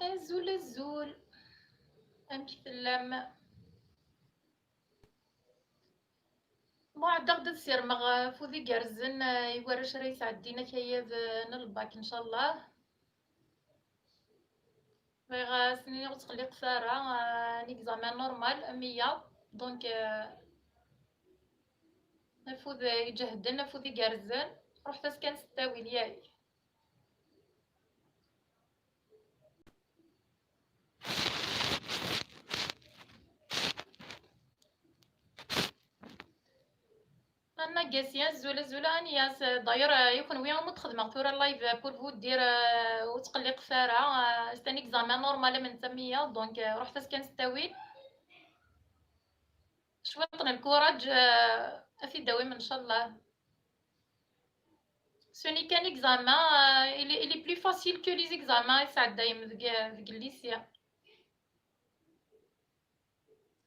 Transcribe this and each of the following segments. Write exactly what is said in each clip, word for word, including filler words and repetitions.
Azul, azul. Amek tellam? Bon, ɛeddaɣ-d ad ssirmeɣ afud igerrzen, eh, i warrac ara yesɛeddin akayad, eh, n lbak, ncallah. Bɣiɣ ad sen-iniɣ ur ttqelliqet ara, eh, un examen normal am wiyaḍ. Donc, eh, afud iǧehden, afud igerrzen, ruḥet-as kan s ttawil, yak. Anna Gassiya, azul, azul, Aniyas. D'ailleurs, euh, i kenwi umi d-xedmeɣ tura live, euh, pour vous dire, euh, ur ttqelliqet ara, euh, c'est un examen normal am netta am wiyaḍ, donc, euh, ruḥet-as kan s ttawil. Cwiṭ n lkuraj, euh, ad t-id-tawim, ncallah. Ce n'est qu'un examen, euh, il est, il est plus facile que les examens i tesɛeddayem deg, deg lycée.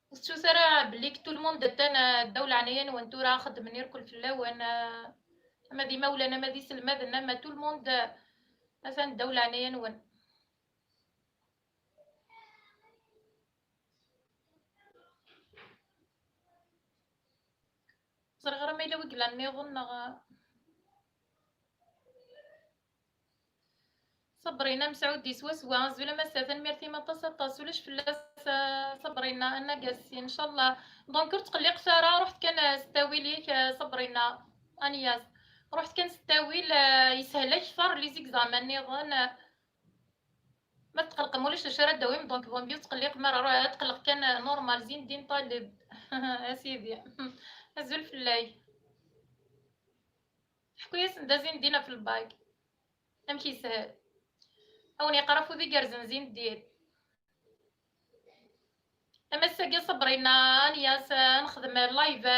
Ur tettut ara belli que tout le monde atan, euh, ddaw leɛnaya-nwen tura, xeddmen irkel fell-awen, euh, ama d imawlan, ama d iselmaden, ama tout le monde, euh, atan ddaw leɛnaya-nwen. Ẓriɣ ara ma yella wi yellan nniḍen neɣ. Sabrina Mesɛudi swaswa. Azul a massa, tanemmirt-im aṭas, aṭas, ulac fell-as, ah, Sabrina, Anna Gassi, ncallah. Donc, ur tqelliqet ara, ruḥet kan, ah, s ttawil-ik, ah, Sabrina, Aniyas. Ruḥet kan s ttawil, ah, yeshel akter les examens nniḍen, ah, Ma tqelqem, ulac d acu ara d-tawim, donc vaut mieux tqelliqem ara, ruh-, tqelleq kan normal, Zindin Taleb. A sidi. Azul fell-ak. Ḥku-yasen-d a Zindin ɣef lbak. Amek yeshel. A wen-yeqqar afud igerrzen Zindin. Am ass-agi Sabrina, Aniyas, ad nexdem live,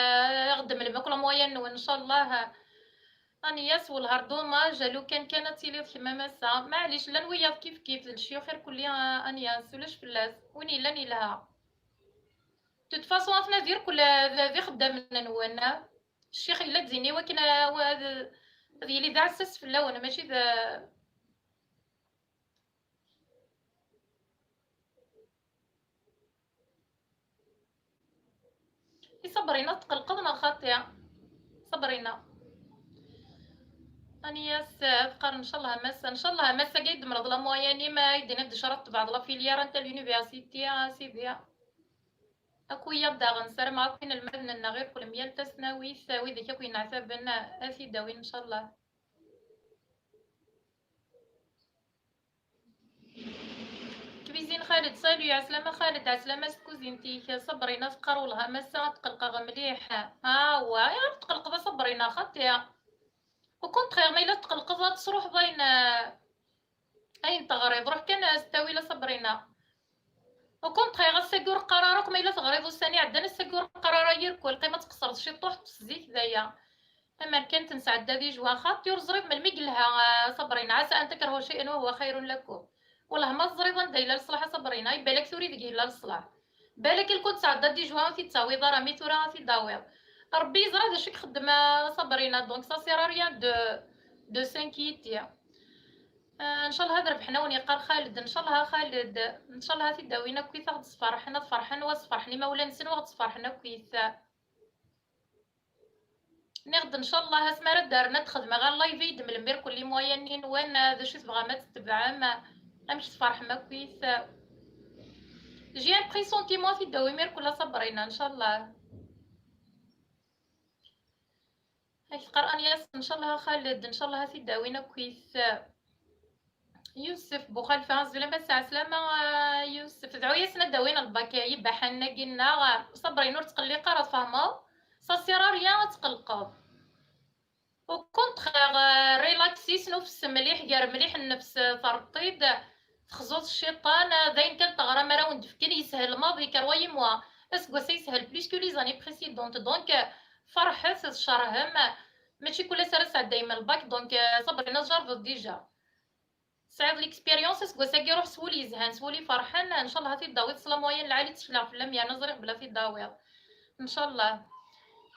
ad ɣ-d-temlem akk lamuyan-nwen, ncallah. Aniyas, wellah ar dommage, lukan kan ad tiliḍ kemm a massa. Maɛlic, llan wiyaḍ kif kif, d lecyux irkelli, a Aniyas, ulac fell-as. Win yellan yelha. De toute façon, ad t-nadi irkel d, d ixeddamen-nwen. Ccix yella-d din i wakken, a, ad, ad yili d aɛessas fell-awen, mačči d, I Sabrina tqelqeḍ neɣ xaṭi? Sabrina. Aniyas, eh, teqqar ncallah a massa, ncallah a massa-agi i d-temleḍ la moyenne-im, ay d-tiniḍ d craḍ tebɛeḍ la filière anta l'université, a sidi. Akk wiyaḍ daɣen, ssarameɣ akk inelmaden-nneɣ irkel meyal tasnawit, widak akk yenneɛtaben, a t-id-awin ncallah. Cuisine Xaled, salut, ɛeslama Xaled, ɛeslama s tkuzint-ik. Sabrina teqqar wellah a massa ad tqelqeɣ mliḥ. Awa, ayɣer tqelqeḍ a Sabrina xaṭi? Au contraire, ma yella tqelqeḍ ad tesruḥeḍ ayen, ayen teɣriḍ. Ruḥ kan s ttawil a Sabrina. Au contraire, ass-agi ur qqar ara akk ma yella teɣriḍ ussan iɛeddan, ass-agi ur qqar ara yirkul, qqim ad tqeṣṣreḍ ciṭuḥ, ṭṭes zik d aya. Amer kan tt-nesɛedda di jwa, xaṭi ur ẓriḍ melmi i yelha, ah, Sabrina, عسى أن تكرهوا شيئا وهو خير لكم. Wellah ma teẓriḍ anda yella leṣlaḥ a Sabrina, i balak tura ideg yella leṣlaḥ. Balak i lkun tesɛeddaḍ di jwa ur t-id-tawiḍ ara, mi tura ad t-id-tawiḍ. Rebbi yeẓra d acu i ixeddem, ah, Sabrina, donc ça sert à rien de, de s'inquiéter. Ah, ncallah ad rebḥen, a wen-yeqqar Xaled, ncallah a Xaled, ncallah ad t-id-awin akkit, ad ɣ-d-sferḥen, ad ferḥen, wa ad sferḥen imawlan-nsen, wa ad ɣ-d-sferḥen akkit. Nniɣ-d, ncallah, asmi ara d-rren ad xedmeɣ live i d-mlem irkelli moyen-nni-nwen, d acu i tebɣam ad tetebɛem, amek tferḥem akkit. J'ai un pressentiment ad t-id-awim irkelli a Sabrina, ncallah. Ak teqqar Anyas, ncallah a Xaled, ncallah ad t-id-awin akkit. Yusef Buxalfa, azul a massa, ɛeslama, ah, Yusef. Dɛu-yasen ad d-awin lbak yibaḥanen-agi-nneɣ. Sabrina ur tqelliq ara, tfehmeḍ? Ça sert à rien ad tqelqeḍ. Au contraire, ah, relaxi, snufes mliḥ, gar mliḥ nnefs, ah, terreḍ-t-id, texzuḍ cciṭan, ah, d ayen kan teɣram ara wen-d-fken, yeshel maḍi, croyez-moi. Aseggas-a yeshel plus que les années précédentes. Donc, ah, ferḥet, tcerhem. Mačči kul ass ara tesɛeddayem lbak, donc, ah, Sabrina tjerrbeḍ déjà. Tesɛiḍ l'expérience, aseggas-agi ruḥ s wul yezhan, s wul iferḥen, ncallah ad t-id-tawiḍ s la moyenne lɛali, ttekleɣ fell-am, yerna ẓriɣ belli ad t-id-tawiḍ. Ncallah.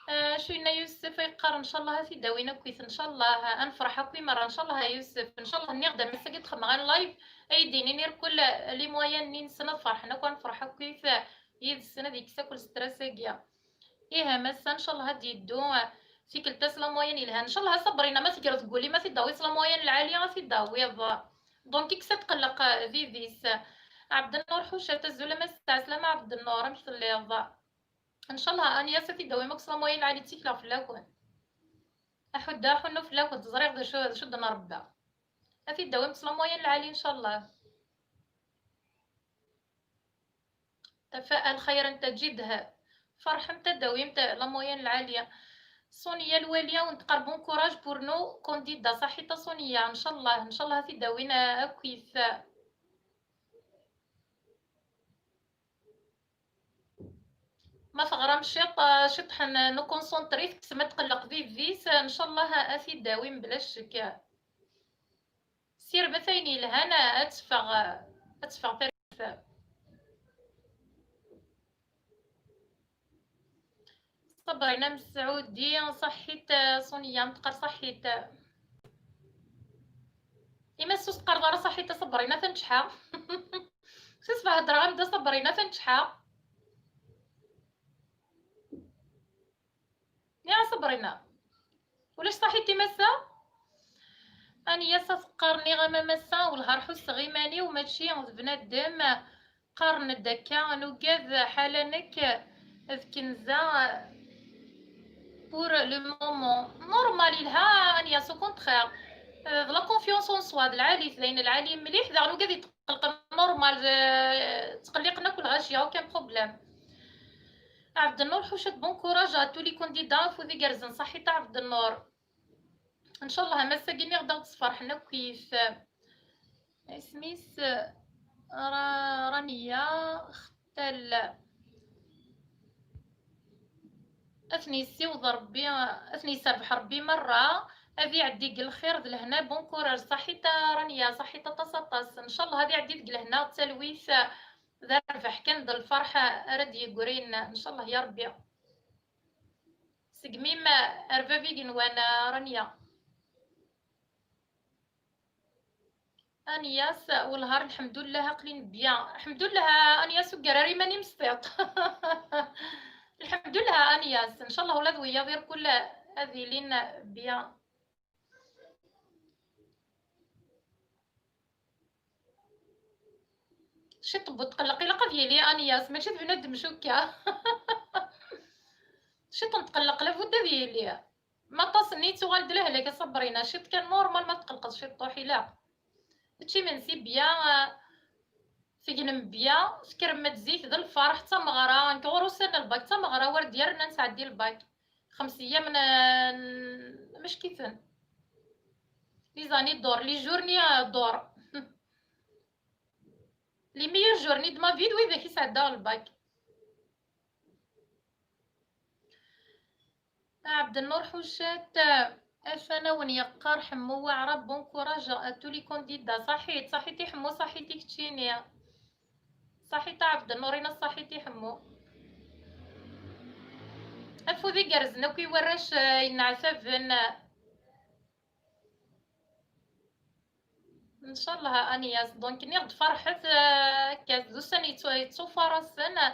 Ah, acu yenna Yusef ay yeqqar? Ncallah ad t-id-awin akkit, ncallah ad nefreḥ akk i merra, ncallah a Yusef, ncallah. Nniɣ-d am ass-agi d-xedmeɣ un live, ay d-inin irkul les moyens-nni nessen ad ferḥen akk, ad nefreḥ akkit yid-sen, ad yekkes akk stress-agi. Ih a massa, ncallah ad d-yeddu, ah, tikkelt-a s les moyens yelhan, ncallah a Sabrina ma tegreḍ deg wul-im ad t-id-tawiḍ s les moyens lɛali, ad t-id-tawiḍ. Donc, ikkes ad tqelleq, ah, bib-is. Ɛebdennur Ḥucat, azul a massa, ɛeslama Ɛebdennur, amek telliḍ? Ncallah Anias ad t-id-awim akk s les moyens lɛali, ttikleɣ fell-awen. Aḥuddu aḥunnu fell-awen, ẓriɣ d acu, d acu d-nṛebba. Ad t-id-awim s les moyens lɛali ncallah. تفاءل خيرا تجده. Ferḥemt ad d-tawimt les moyens lɛali. Sonia Lwali, wen-teqqar bon courage pour nos candidats. Ṣaḥit a Sonia, ncallah, ncallah ad t-id-awin akkit. Ma teɣram ciṭ, ciṭ ḥen-, nconcentré, tekksem ad tqelleq bib-is, ncallah ad t-id-awim bla ccek. Sirmet ayen yelhan, ad teffeɣ, ad teffeɣ targit. Sabrina Messaoudi, ṣaḥit, Sonia, wen-teqqar ṣaḥit. Imas ur s-teqqareḍ ara ṣaḥit a Sabrina, taneččḥa. Sisfa heddreɣ-am-d a Sabrina, taneččḥa. Nniɣ a Sabrina, ulac ṣaḥit i massa? Anias a teqqar, nniɣ-am a massa, wellah ar ḥusseɣ iman-iw mačči d bnadem. Qqaren-d akka, nugad ḥala nekk d Kenza pour le moment. Normal, yelha Anias, au contraire. Euh, d la confiance en soi, d lɛali, d ayen lɛali mliḥ, daɣen ugad yetqelqen, normal, euh, ttqelliqen akk lɣaci, aucun problème. Ɛebdennur Ḥucat, bon courage à tous les candidats, afud igerrzen, ṣaḥit a Ɛebdennur. Ncallah am ass-agi nniɣ-d ad ɣ-d-sferḥen akkit. Isem-is, Ra-, Rania Xtal. Ad ten-yessiweḍ Rebbi, ad ten-yesserbeḥ Rebbi merra, ad iɛeddi deg lxir d lehna. Bon courage, ṣaḥit a Rania, ṣaḥit aṭas aṭas. Ncallah ad iɛeddi deg lehna d talwit, d rrbeḥ kan d lferḥ ara d-yeggrin, ncallah ya Rebbi. Seg mmi-m ar bab igenwan, a Rania. Anias, wellah ar lḥemdullah aql-i nebya. Lḥemdullah a Anias, ur ggar ara iman-im s tiṭ. Lḥemdullah a Anias, ncallah ula d wiyaḍ irkul ad ilin bya. Ciṭ n utqelleq ilaq ad yili Anias, mačči d bnadem cukka. Ciṭ n utqelleq labud ad yili. Ma aṭas-nni yettuɣal d lehlak a Sabrina, ciṭ kan normal ma tqelqeḍ ciṭuḥ ilaq. Tečč imensi bya, tegnem bya, tkrem-d zik d lferḥ, d tameɣra, nekk ɣur ussan n lbak, d tameɣra war d-yerren ad nesɛeddi lbak. Xems eyyam n, n, mec-kiten. Les années d'or, les journées d'or. Les meilleures journées de ma vie, d widak i sɛeddaɣ lbak. Ɛebdennur Ḥucat, atan a wen-yeqqar Ḥemmu Waɛrab, bon courage à tous les candidats. Ṣaḥit, ṣaḥit i Ḥemmu, ṣaḥit i keččini. Ṣaḥit a Ɛebdennur, ini-as ṣaḥit i Ḥemmu. Afud igerrzen akk i warrac, eh, yenneɛtaben. Ncallah a Anias, donc nniɣ-d ferḥet, eh, akka d ussan yettu-, yettufarasen, eh,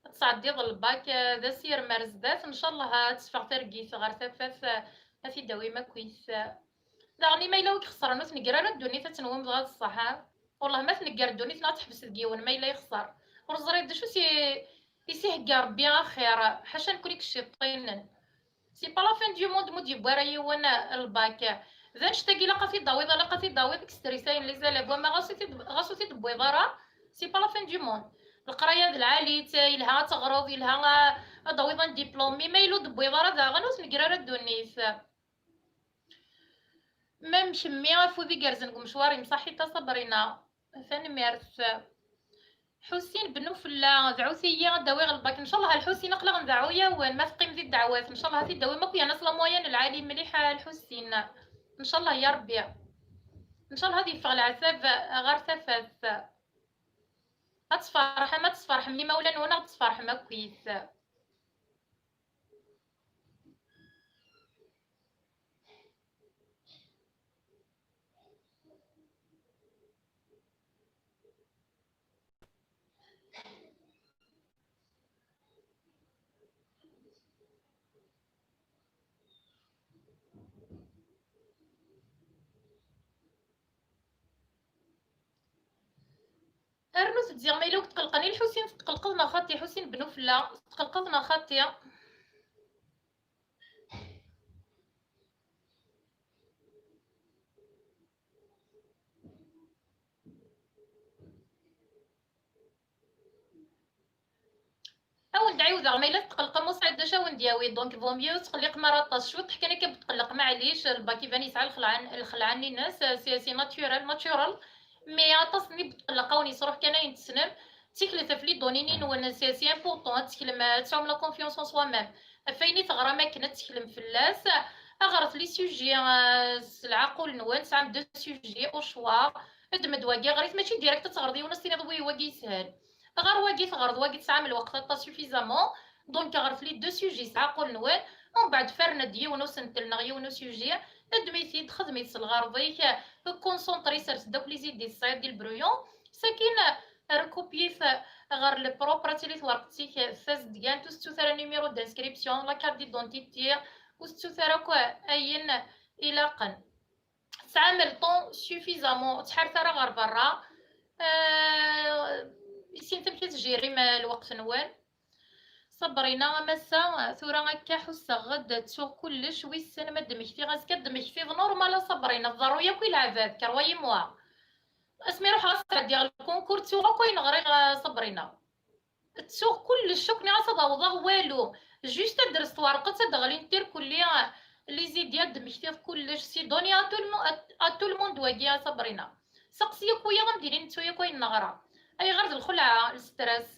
ad tesɛeddiḍ lbak, eh, d asirem ar zdat, ncallah ad teffeɣ targit ɣer tafat, eh, ad t-id-awim akkit. Daɣen, ma yella wi ixesren, ur tnegger ara ddunit, ad tenwem dɣa d ṣṣeḥ, ha? Wellah ma tnegger ddunit neɣ teḥbes deg yiwen ma yella yexser. Ur ẓriɣ d acu si, i s-ihegga Rebbi axir, ḥaca nekni i yecciṭinen. C'est pas la fin du monde ma ur d-yewwi ara yiwen, eh, lbak. D annect-agi ilaq ad t-id-tawiḍ, ilaq ad t-id-tawiḍ, i yestrisayen les élèves, wama ɣas ur t-id-, ɣas ur t-id-tewwiḍ ara, c'est pas la fin du monde. Leqraya d lɛali, yelha ad teɣreḍ, yelha, eh, ad d-tawiḍ un diplôme, mais ma yella ur d-tewwiḍ ara daɣen, ur tnegger ara ddunit. Même kemmi, afud igerrzen deg umecwar-im, ṣaḥit a Sabrina. Tanemmirt. Ḥusin Ben Ufella, dɛut-iyi ad d-awiɣ lbak. Ncallah a Lḥusin, aql-aɣ ndeɛɛu-yawen, ma teqqim di ddeɛwat, ncallah ad t-id-tawim akk, yerna s les moyens lɛali mliḥ a Lḥusin. Ncallah ya Rebbi. Ncallah ad yeffeɣ leɛtab ɣer tafat. Ad tferḥem, ad tesferḥem imawlan-nwen, ad tesferḥem akkit. Ziɣ ma yella ur tqellqen i Lḥusin, tqellqeḍ neɣ xaṭi? Ḥusin Ben Ufella, tqellqeḍ neɣ xaṭi? Awen-d ɛiwdeɣ, ma yella tetqelqem ur tesɛiḍ d acu awen-d-yawi, donc vaut mieux ur tqelliqem ara aṭas. Cwiṭ kan akka betqelleq, maɛlic, lbak iban yesɛa lxelɛa-, lxelɛa-nni-ines, c'est, c'est naturel, natural. Mais aṭas-nni betqelleq awen yesruḥ kan ayen tessnem. Ttiklet ɣef les données-nni-nwen, c'est, c'est important, ad teklem, ad tesɛum la confiance en soi-même. Ɣef wayen i teɣram akken ad teklem fell-as. Ɣret les sujets, euh, s leɛqul-nwen, tesɛam deux sujets au choix. Ddem-d wagi, ɣer-it, mačči direct ad teɣreḍ yiwen ad s-tiniḍ wi wagi yeshel. Ɣer wagi, teɣreḍ wagi, tesɛam lweqt aṭas suffisamment. Donc ɣret les deux sujets s leɛqul-nwen, umbeɛd fern-d yiwen usentel neɣ yiwen usujet, ddem-it-id, xdem-it s lɣerḍ-ik, concentré, sers-d akk les idées tesɛiḍ di le brouillon, sakin recopier-it ɣer le propre, ad tili twerqet-ik d tazedgant, ur tettut ara numéro d'inscription, la carte d'identité, ur tettut ara akk ayen ilaqen. Tesɛam le temps suffisamment, ur ttḥaret ara ɣer berra. Euh, issinet amek ad tjirim lweqt-nwen. Sabrina, a massa, tura akka ḥusseɣ-d ttuɣ kullec, wissen ma d-mmektiɣ azekka, ad d-mmektiḍ normal a Sabrina, tḍerru yakk i leɛbad, croyez-moi. Asmi ruḥeɣ ad sɛeddiɣ lkunkur, ttuɣ akk ayen ɣriɣ a Sabrina. Ttuɣ kullec akk, nniɣ-as ad awḍeɣ walu. Juste ad d-tres twerqet, ad d-ɣlint irkelli, les idées, ad d-mmektiḍ kullec. C'est donné à tout le mo-, à, à tout le monde wagi a Sabrina. Seqsi akk wiyaḍ ad m-d-inin nettu yakk ayen neɣra. Ayɣer d lxelɛa, le stress?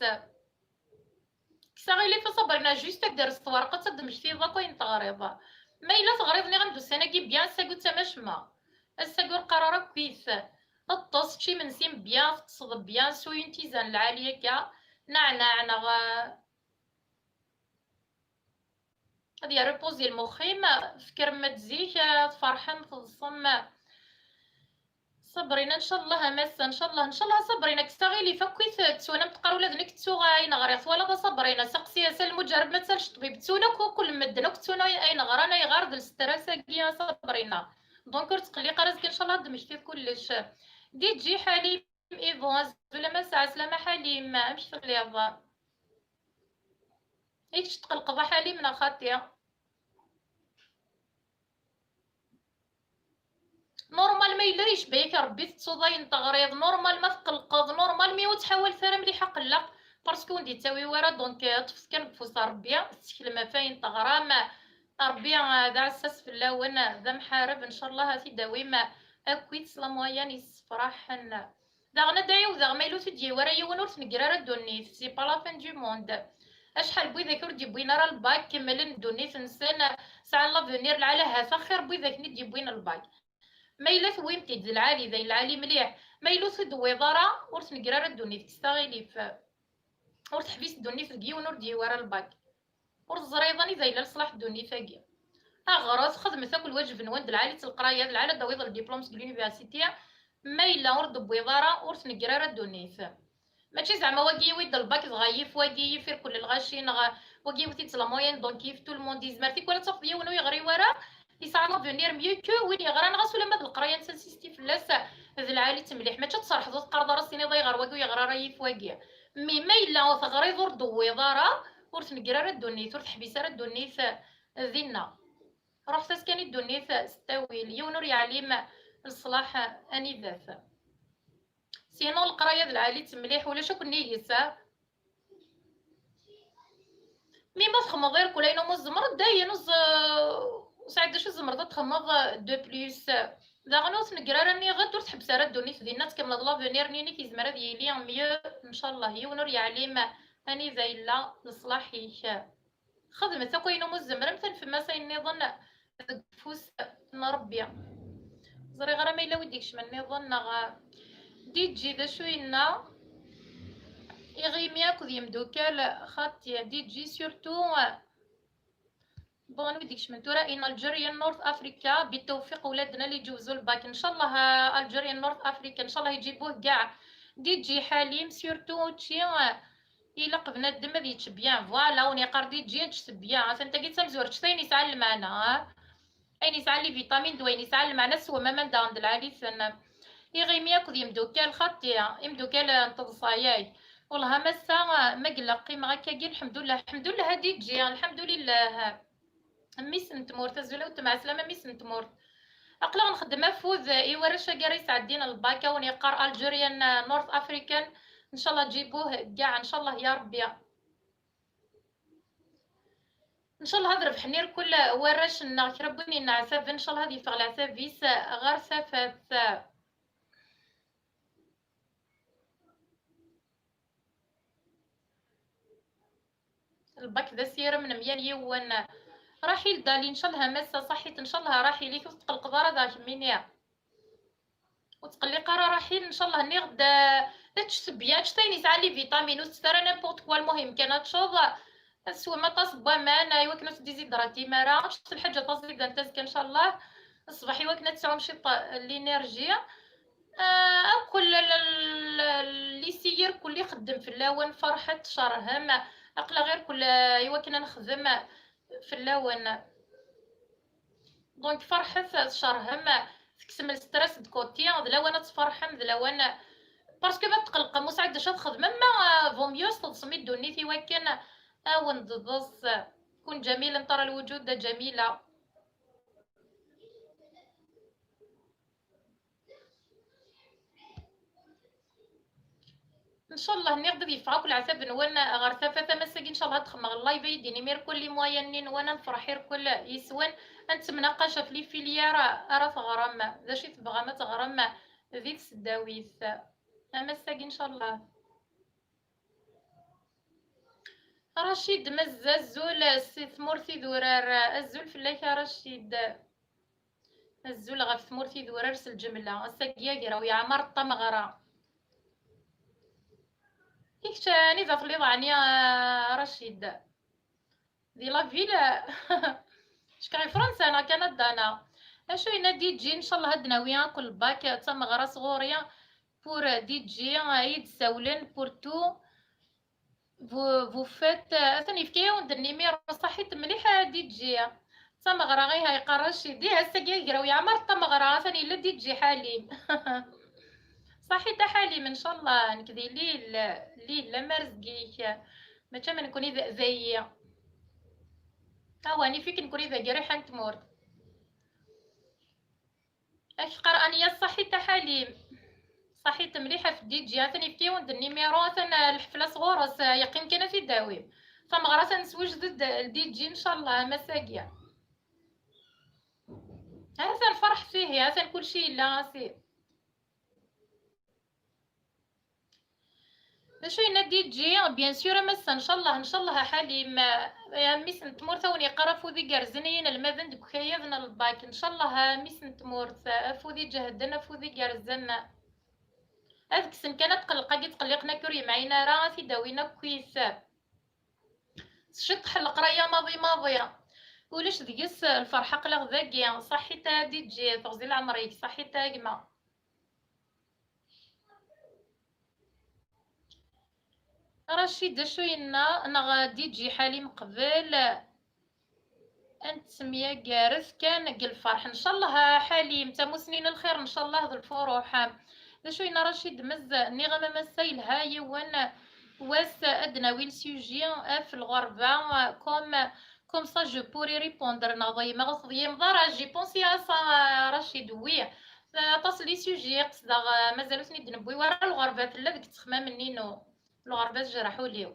Kkes aɣilif a Sabrina, juste ad d-tres twerqet, ad d-mmektiḍ akk ayen teɣriḍ. Ma yella teɣriḍ, nniɣ-am-d ussan-agi bien, ass-agi ur ttama acemma. Ass-agi ur qqar ara akkit. Ṭṭes, čč imensi bien, teṭṭseḍ bien, ssu une tisane lɛali akka, neɛneɛ neɣ, eh, ad yerrepozi lmux-im, tfekrem-d zik, eh, tferḥem, teḍsem. Sabrina, ncallah a massa, ncallah, ncallah a Sabrina, kkes aɣilif akkit, ttun am teqqar ula d nekk ttuɣ ayen ɣriɣ, twalaḍ a Sabrina, seqsi-as a lmuǧerreb ma tsalec ṭṭbib, ttun akk, akk medden akk ttun ayen ɣran, ayɣer d lstress-agi a Sabrina. Donc ur ttqelliq ara, azekka ncallah ad d-mmektiḍ kullec. D J Ḥalim Ivo, azul a massa, ɛeslama Ḥalim, amek telliḍ? I kečč tqelqeḍ a Ḥalim neɣ xaṭi? Normal ma yella yecba-yak Rebbi, tettuḍ ayen teɣriḍ, normal ma tqelqeḍ, normal mi ur ttḥawalet ara mliḥ aqelleq, parce que ur d-yettawi wara, donc, euh, ṭṭfet kan deg ufus n Rebbi, tetteklem ɣef ayen teɣram, Rebbi, euh, d aɛessas fell-awen, d amḥareb, ncallah ad t-id-tawim akkit s la moyenne yessefraḥen. Daɣen ad d-ɛiwdeɣ, ma yella ur t-id-yawi ara yiwen ur tnegger ara ddunit, c'est pas la fin du monde. Acḥal n widak ur d-yewwin ara lbak, kemmlen ddunit-nsen, sɛan l'avenir, lɛali ahat axir n widak-nni d-yewwin lbak. Ma yella tewwim-t-id d lɛali, d ayen lɛali mliḥ. Ma yella ur t-id-tewwiḍ ara, ur tnegger ara ddunit, kkes aɣilif. Ur teḥbis ddunit deg yiwen ur d-yewwi ara lbak. Ur teẓriḍ anida yella leṣlaḥ n ddunit-agi. Aɣret, xedmet akk lwajeb-nwen d lɛali-tt leqraya, d lɛali ad d-tawiḍ ldiplum seg l'université. Ma yella ur d-tewwiḍ ara, ur tnegger ara ddunit. Mačči zeɛma wagi yiwi-d lbak dɣa yif wagi, yif irkel lɣaci, neɣ wagi yiwi-t-id s la moyenne, donc yif tout le monde, yezmer tikwal ad tafeḍ yiwen ur yeɣri wara, yesɛa l'avenir mieux que win yeɣran, ɣas ulamma d leqraya n tinsisti fell-as d lɛali-tt mliḥ. Mačči ad tserḥeḍ ur teqqareḍ ara, s-tiniḍ ayɣer wagi ur yeɣri ara yif wagi. Mi ma yella ur teɣriḍ, ur d-tewwiḍ ara, ur tnegger ara ddunit, ur teḥbis ara ddunit dinna. Ruḥet-as kan i ddunit s ttawil, yiwen ur yeɛlim leṣlaḥ anida-t. Sinon leqraya d lɛali-tt mliḥ, ulac akk nnig-s, ha? Mi ma txedmeḍ irkul ayen umi tzemreḍ, dayen ur z-, ur sɛiḍ d acu tzemreḍ ad txedmeḍ de plus. Daɣen ur tnegger ara nniɣ-d, ur tḥebbes ara ddunit dinna, tkemmleḍ l'avenir-nni-inek, yezmer ad yili mieux, ncallah, yiwen ur yeɛlim anida yella leṣlaḥ-ik. Xedmet akk ayen umi tzemrem, tanfem-as ayen nniḍen deg ufus n Rebbi. Ẓriɣ ara ma yella wi d-ikecmen nniḍen neɣ D J d acu yenna. Iɣimi akked yemdukal, xaṭi, D J surtout. Bon, wi d-ikecmen tura, in Algerian North Africa, bitawfiq ولادنا اللي جوزوا الباك. إن شاء الله، آه، Algerian North Africa، إن شاء الله يجيبوه كاع. D J Ḥalim, surtout učči, آه، ilaq bnadem ad yečč bien. Voilà, win yeqqar D J ad teččet bien. Atan tagi d tamezwarut, ayen yesɛan lmeɛna, ah. Ayen yesɛan les vitamines d wayen yesɛan lmeɛna, teswem aman daɣen d lɛali-ten. Iɣimi akked yimdukal xaṭi, imdukal n teḍsa-yag. Wellah a massa, ma yella qqimeɣ akkagi, lḥemdullah, lḥemdullah a D J, lḥemdulillah. Mmi-s n tmurt, azul a weltma, ɛeslama mmi-s n tmurt. Aql-aɣ nxeddem afud i warrac-agi ara yesɛeddin lbak, a wen-yeqqar Algerian, North African. Ncallah ǧibuh ggah, ncallah ya Rebbi. Ncallah ad rebḥen irkul warrac-nneɣ, kra n win yenneɛtaben, ncallah ad yeffeɣ leɛtab-is ɣer tafat. Lbak d asirem n mya yiwen. Raḥil Dali, ncallah a massa, ṣaḥit, ncallah a Raḥil, ur tetqelqeḍ ara daɣ kemmini. Ur tqelliq ara Raḥil, ncallah nniɣ-d, ečč tebya, ečč ayen yesɛa les vitamines, ur tett ara n'importe quoi, lmuhim kan ad teččeḍ, ad teswem aṭas n waman, i wakken ur teddizidratim ara, ečč lḥaǧa taẓidant azekka ncallah, ṣṣbeḥ i wakken ad tesɛum ciṭ n l'énergie. Ah, akk l-, l-, l-, les six irkul ixeddem fell-awen, ferḥet, tcerhem, aql-aɣ irkul, ah, i wakken ad nexdem fell-awen. Donc ferḥet, tcerhem, tekksem le stress de côté, d lawan ad tferḥem, d lawan, parce que ma tqelqem ur tesɛim d acu ad txedmem, ma, ah, vaut mieux teḍsem i ddunit i wakken ad wen-d-tḍes. كن جميلا ترى الوجود جميلا. Ncallah nniɣ-d ad yeffeɣ akk leɛtab-nwen ɣer tafat. Am ass-agi ncallah ad xedmeɣ live ay d-inim irkul les moyens-nni-nwen, ad nefreḥ irkul yes-wen, ad nettemnaqac ɣef les filières ara teɣrem, d acu i tebɣam ad teɣrem di tesdawit. Am ass-agi ncallah. Racid Mezz, azul si tmurt idurar, azul fell-ak a Racid. Azul ɣef tmurt idurar s lǧemla. Ass-agi agraw yeɛmer d tameɣra. I kečč anida telliḍ ɛni a Racid? Di la ville? Cekk ɣer Fransa neɣ Kanada neɣ? Acu yenna D J, ncallah ad d-nawi akk lbak d tameɣra sɣur-i. Pour D J, ad yi-d-sawlen pour tout. Vous, vous faites, euh, atan yefka-yawen-d nimiru, ṣaḥit mliḥ a D J. D tameɣra, ih, a yeqqar Racid. Ih, ass-agi agraw yeɛmer d tameɣra, atan yella D J Ḥalim. Ṣaḥit a Ḥalim, ncallah, nekk di Lille, Lille, am Rrezg-ik. Mačči am nekkni d, d ayi. Awan, ifik nekkni d agriḥ n tmurt. Ak qqar Anya, ṣaḥit a Ḥalim. Ṣaḥit mliḥ ɣef D J, atan yefka-yawen-d nimiru, atan, eh, lḥefla sɣur-s, eh, yeqqim kan ad t-id-awim. Tameɣra atan neswejed-d l D J, ncallah, am ass-agi. Atan ferḥet ihi, atan kulci yella, a si. D acu yenna D J? Bien sûr, a massa, ncallah, ncallah, a Ḥalim, eh, a mmi-s n tmurt, a wen-yeqqar afud igerrzen i yinelmaden deg ukayad n lbak. Ncallah, a mmi-s n tmurt, afud iǧehden, afud igerrzen. Ad kksen kan atqelleq-agi tqelliqen akk ur yemɛin ara, ad t-id-awin akkit. S ciṭṭeḥ n leqraya maḍi maḍi. Ulac deg-s lferḥ, aql-aɣ dagi. Ṣaḥit a D J, teɣzi leɛmer-ik, ṣaḥit a gma. Racid, d acu yenna? Neɣ D J Ḥalim qbel? Ad nettemyagaret kan deg lferḥ. Ncallah a Ḥalim, tamusni n lxir, ncallah d lfuruḥ. D acu yenna Racid Mezz? Nniɣ-am a massa yelha yiwen wass ad d-nawi le sujet ɣef lɣerba, comme Comme ça, je pourrais répondre. Neɣ ḍeymeɣ ur teḍyimeḍ ara. J'ai pensé à ça, Rachid, oui. Aṭas n les sujets qesdeɣ, eh, mazal ur ten-id-newwi wara. Lɣerba tella deg ttexmam-nni-inu. Lɣerba tejreḥ ul-iw.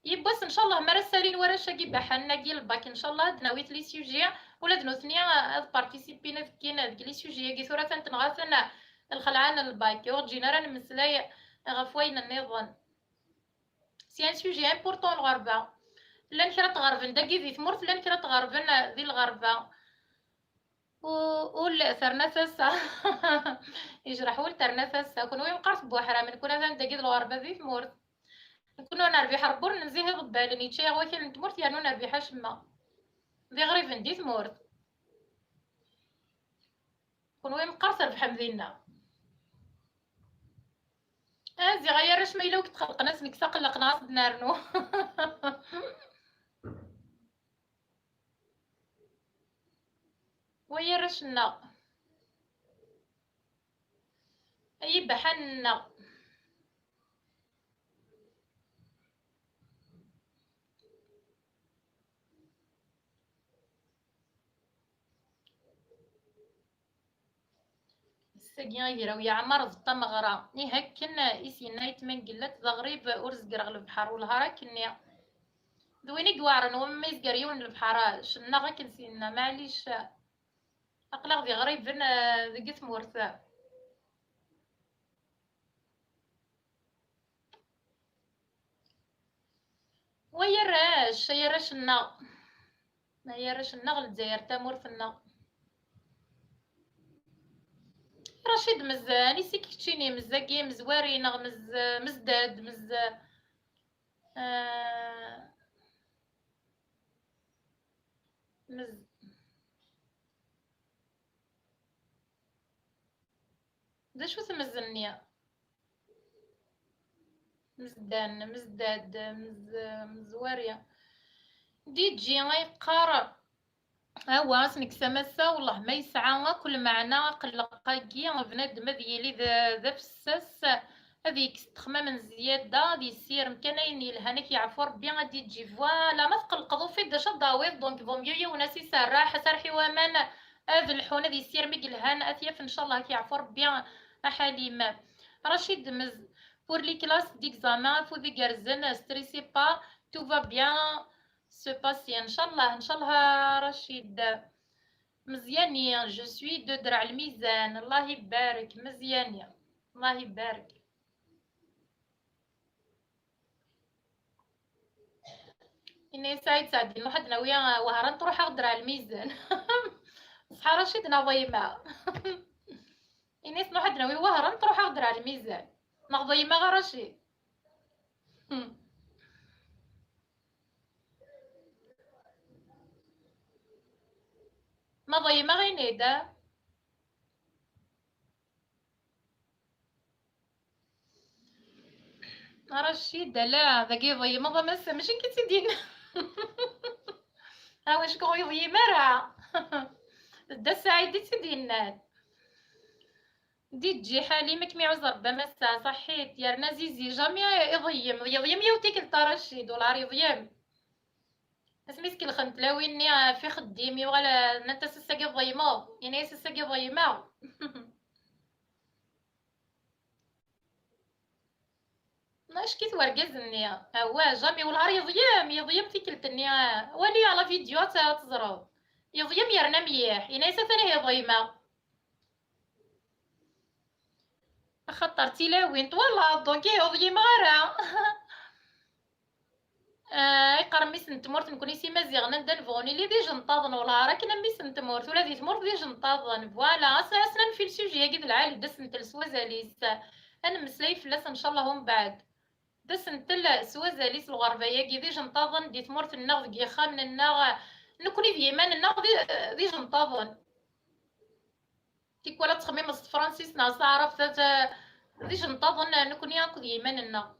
Yiwwas, ncallah, mi ara ssalin warrac-agi baḥanen-agi lbak, ncallah, ad d-nawi les sujets, ula d nutni, eh, ad participin, ad kkin deg les sujets-agi. Tura atan tenɣa-ten lxelɛa n lbak, ur ǧǧin ara nemmeslay ɣef wayen nniḍen. C'est un sujet important, lɣerba. Llan kra tɣerben dagi di tmurt, llan kra tɣerben, eh, di lɣerba. U-, ul terna tasa. Yejreḥ wul terna tasa. Kunwi meqqar tebbuḥram, nekkni atan dagi d lɣerba di tmurt. Nekkni ur nerbiḥ Rebbi, ur nenzihi iḍebbalen, yečča-yaɣ wakal n tmurt, yernu ur nerbiḥ acemma. D iɣriben di tmurt. Kunwi meqqar trebḥem dinna. Ah, ziɣ ay arrac, ma yella ur k-txelqen ass nekk saqelleq neɣ ad nernu. Way arrac-nneɣ. Ay ibaḥanen-nneɣ. Ass-agi agraw yeɛmer d tameɣra. Ih, akken i s-yenna Ayt Mengellat, d aɣrib ur zegreɣ lebḥer, wellah ar akkenni. D win i iweɛren, wamma yezger yiwen lebḥer, cennaɣ akken s-yenna, maɛlic, aql-aɣ d iɣriben, eh, deg tmurt. Wa ay arrac, ay arrac-nneɣ, ay arrac-nneɣ, Lezzayer tamurt-nneɣ. Racid, mez-, anisi keččini, mezzagi, mezwari, neɣ mez-, mezdad, mez-, eh, mez-, d acu-t mez-nni? Mezdan, mezdad, mez-, mezwari. D J ay yeqqar. Awa, ad s-nekkes amasa, wellah ma yesɛa akk lmeɛna aqelleq-agi, bnadem ad yili d, d afessas, ad yekkes ttexmam n zzyada, ad yessirem kan ayen yelhan, ad k-yeɛfu Rebbi, ad d-yeǧǧi, voilà, ma tqellqeḍ ufiḍ d acu ad d-tawiḍ, donc vaut mieux yiwen ad s-iserreḥ, aserreḥ i waman, ad lḥun, ad yessirem i yelhan, ad t-yaf, ncallah, ad k-yeɛfu Rebbi, a Ḥalim. Racid, mez-, pour les classes d'examen, afud igerrzen, stressez pas, tout va bien se passer, ncallah, ncallah, a Racid. Mezyani, je suis de Draɛ Lmizan. Allah ibarek, Mezyani. Allah ibarek. Ini Saɛid Saɛdi, nruḥ ad d-nawi Wehran, truḥ-aɣ Draɛ Lmizan. Ṣṣeḥ a Racid, neɣ ḍeyma. Ini-as, nruḥ ad d-nawi Wehran, truḥ-aɣ Draɛ Lmizan. Neɣ ḍeyma a Racid. Hmm. Ma ḍeyma, ini-d, a? A Racid, ala, dagi ḍeymeḍ a massa, mačči nekk i tt-id-yenna. A, wacu ur yeḍyim ara? D Dda Saɛid i tt-id-yennan. D J Ḥalim, ad kem-iɛuzz Rebbi a massa, ṣaḥḥit, yerna Zizi, jamais iḍeyyem, yeḍyem yiwet tikkelt a Racid, wala ar yeḍyem. Asmi skelxen tlawin-nni ɣef ixeddim, yuɣal, nnant-as ass-agi tḍeyymeḍ, yenna-yas ass-agi ḍeyymeɣ. Acki-t wergaz-nni, awwa, jamais, wellah ar yeḍyem, yeḍyem tikkelt-nni, wali la vidéo ad t-, ad teẓreḍ. Yeḍyem yerna mliḥ, yenna-yas atan ihi ḍeymeɣ. Axaṭer d tilawin twalaḍ, donc ihi ur ḍyimeɣ ara. Ah, iqqar mmi-s n tmurt, nekni s Imaziɣen anda nebɣu nili d ijenṭaḍen, wellah ar akken a mmi-s n tmurt, ula di tmurt d ijenṭaḍen, voilà, as-, asen ad nfi le sujet-agi d lɛali, d asentel s wazal-is, ad nemmeslay fell-as ncallah umbeɛd. D asentel s wazal-is lɣerba-agi, d ijenṭaḍen di tmurt-nneɣ, deg yixxamen-nneɣ, nekni d yiman-nneɣ d, d ijenṭaḍen. Tikwal ad txemmimeḍ s tefransist neɣ s taɛrabt, d, d ijenṭaḍen nekni akked yiman-nneɣ.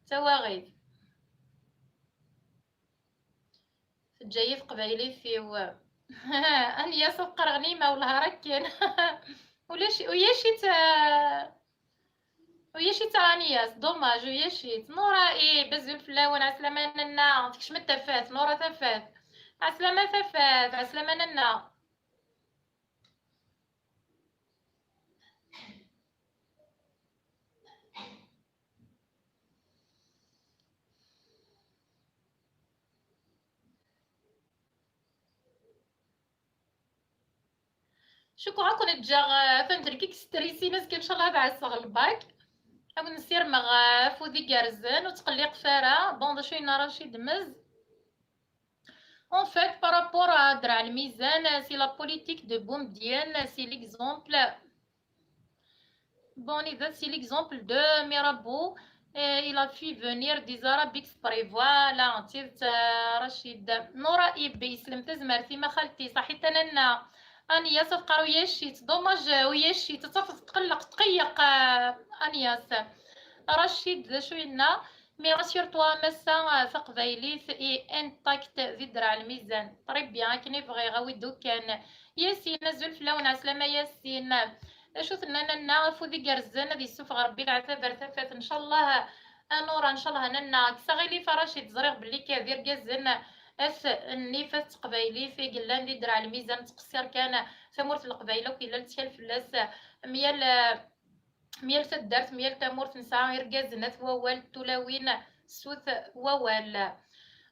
D tawaɣit. Teǧǧa-yi teqbaylit-iw. Anyas ad qqareɣ nima, wellah ar akken. Ulac, uyac-itt, ah, uyac-itt a Anyas, dommage, uyac-itt. Nura, ih, azul fell-awen, ɛeslama nanna, tekcem-d tafat, Nura tafat. Ɛeslama tafat, ɛeslama nanna. Cukkeɣ ad ken-ǧǧeɣ, eh, atan d nekk i yestrisin, azekka ncallah ad ɛasseɣ lbak. Ad wen-ssirmeɣ, eh, afud igerrzen, ur ttqelliqet ara. Bon, d acu yenna Racid Mez? En fait, par rapport à Draɛ Lmizan, c'est la politique de Boumediene, c'est l'exemple. Bon, c'est l'exemple de Mirabeau. Euh, il a fait venir des Arabes exprès. Voilà, d tidet, euh, Racid. Nura Ibi, yeslemt tazmert-im a xalti, ṣaḥit a nanna. Anyas ad qqar uyac-itt, dommage, uyac-itt, ad tafeḍ tqelleq, tqeyyeq, euh, Anyas. Racid, d acu yenna? Mais rassure-toi, a massa, taqbaylit i intact di Draɛ Lmizan. Très bien, akken i bɣiɣ, awi-d ukan. Yasin, azul fell-awen, ɛeslama Yasin. Acu tenna nanna, afud igerrzen, ad yessufeɣ Rebbi leɛtab ar tafat, ncallah. A Nura, ncallah nanna, kkes aɣilif a Racid, ẓriɣ belli ka d irgazen at nnif, at teqbaylit i yellan di Draɛ Lmizan, nettqessir kan, tamurt n Leqbayel akk yella lettkal fell-as, myal, myal taddart, myal tamurt nesɛa irgazen at wawal, tulawin, sut wawal.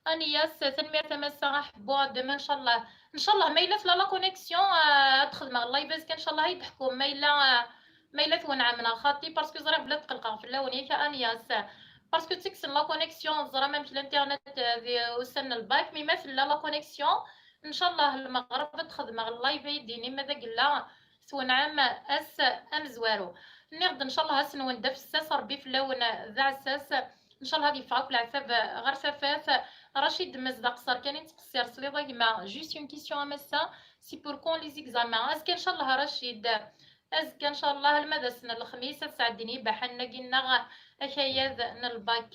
Aniyas, tanemmirt a massa, aḥebbu, à demain ncallah. Ncallah ma yella tella la connexion, ah, ad xedmeɣ live azekka ncallah i d-ḥkum, ma yella, ah, ma yella twenɛem neɣ xaṭi, parce que ẓriɣ belli ad tqelqeɣ fell-awen, yak a Aniyas? Parce que ttekksen la connexion, teẓram amek l'internet, ah, di ussan n lbak, mais ma tella la connexion, ncallah lmeɣreb ad xedmeɣ live ay d-ini ma d agella twenɛem ass amezwaru. Nniɣ-d ncallah ass-nwen d afessas, Rebbi fell-awen d aɛessas. Ncallah ad yeffeɣ akk leɛtab ɣer tafat. Racid Mez, d aqeṣṣer kan i nettqessir, tesliḍ a gma? Juste une question a massa, c'est pour quand les examens? Azekka ncallah a Racid. Azekka ncallah alma d ass n lexmis ad sɛeddin yibaḥanen-agi-nneɣ akayad n lbak.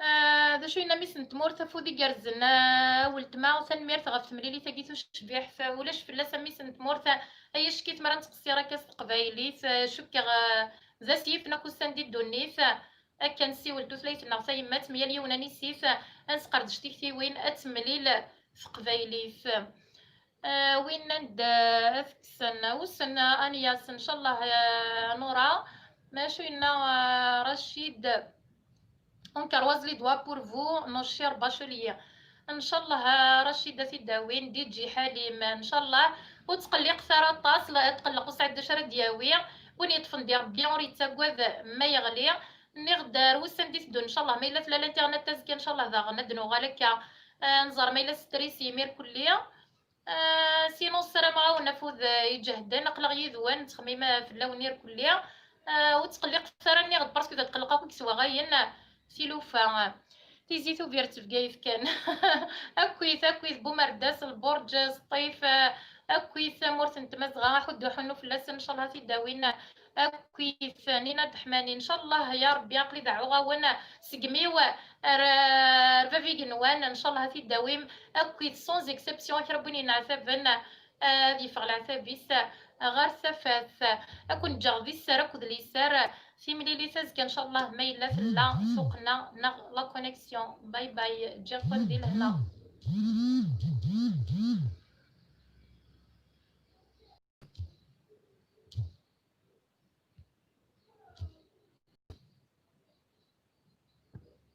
Ah, d acu yenna mmi-s n tmurt, afud igerrzen, ah, a weltma, tanemmirt ɣef temlilit-agi tucbiḥt. Ulac fell-as a mmi-s n tmurt, ah, ay acki tmara nettqessir akka s teqbaylit, ah, cukkeɣ, ah, d ass yifen akk ussan di ddunit, ah, akka nessiwel tutlayt-nneɣ tayemmat, myal yiwen anis-it, ah, ad nesqerdec tiktiwin, ad temlil teqbaylit. Ah, winna n da ad kksen. Wissen, ah, Aniyas, ncallah, ah, Nura, macu yenna, ah, Racid, on croise les doigts pour vous, nos chers bacheliers. Ncallah, ah, Racid ad t-id-awin, D J Ḥalim, ncallah. Ur ttqelliqet ara aṭas, la tqelleq ur sɛiɣ d acu ara d-yawi. Win yeṭṭfen di Rebbi ur yettagad ma yeɣli. Nniɣ-d ar wussan d-iteddun, ncallah, ma yella tella l'internet azekka, ncallah daɣen ad d-nuɣal akka, ah, nẓer ma yella stress imir kulli. Ah, sinon ssarameɣ-awen afud, ah, iǧehden, aql-aɣ yid-wen, nettxemmim, ah, fell-awen irkelli. Ah, ur ttqelliqet ara, nniɣ-d, parce que da tqelleq akk deg swaɣayen, ah, tilufa. Tizi Tubiret, Bgayet kan. Akkit, akkit, Bumerdas, Lburǧ, Sṭif, ah, akkit, tamurt n Tmazɣa, aḥuddu ḥunnu fell-asen, ncallah ad t-id-awin, akkit, Nina Deḥmani, ncallah, ya Rebbi, aql-i deɛɛuɣ-awen, seg imi-w ar, ar bab igenwan, ncallah ad t-id-awim, akkit, sans exception, kra n win yenɛtaben, ad yeffeɣ leɛtab-is ɣer tafat. Ad ken-ǧǧeɣ di sser akked liser. Timlilit azekka, ncallah, ma yella tella tuqqna neɣ la connexion. Bye bye, ǧǧiɣ-ken di lehna.